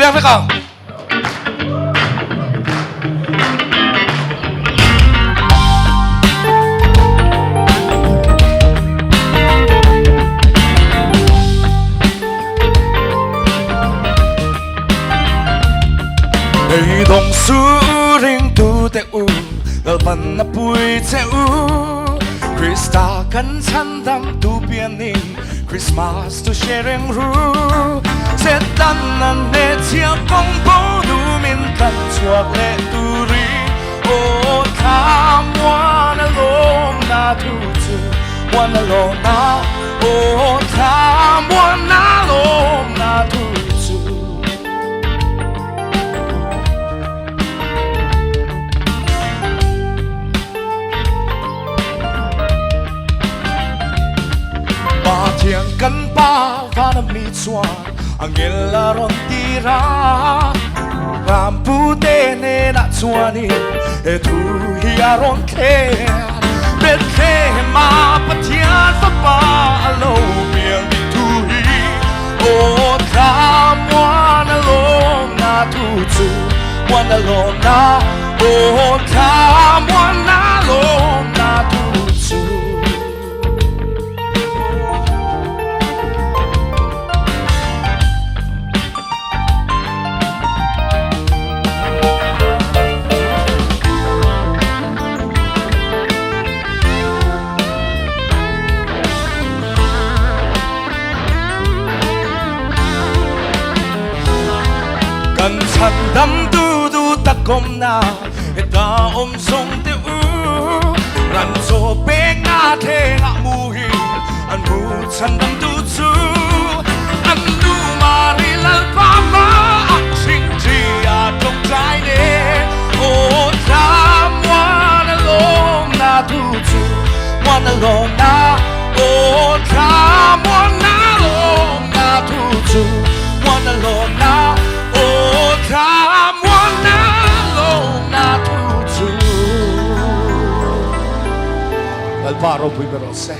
Beng vek ang. Leidawng su ringtute u, Lalpan a pui che u. Krista kan chhandamtu pianin Christmas tu hre reng ru. Setan an hnehchhiah kawng bo dumin tlan chhuak leh turin aw thla muan a lawmna thu chu muan a lawmna aw thla muan a lawmna thu chu. Pathian kan Pa vana mi chuan angel a rawn tir a, Rampute hnenah chuanin he thu hi a rawn thlen, Bethlehem-a Pathian Fapa a lo piang tih thu hi. Aw thla muan a lawmna thu chu muan a lawmna Aw thla muan a lawmna thu chu. Kan chhandamtu duh tak awmna heta awm zawng te u Ran chaw pekna thlengah mu hi an hmu chhandamtu chu An nu Mari Lalpa hmaah thingthi a tawngtai nen Aw thla muan a lawmna thu chu muan a lawmna Aw thla muan a lawmna thu chu muan a lawmna Aw thla muan a lawmna thu chu Lalpa ropui ber rawh se.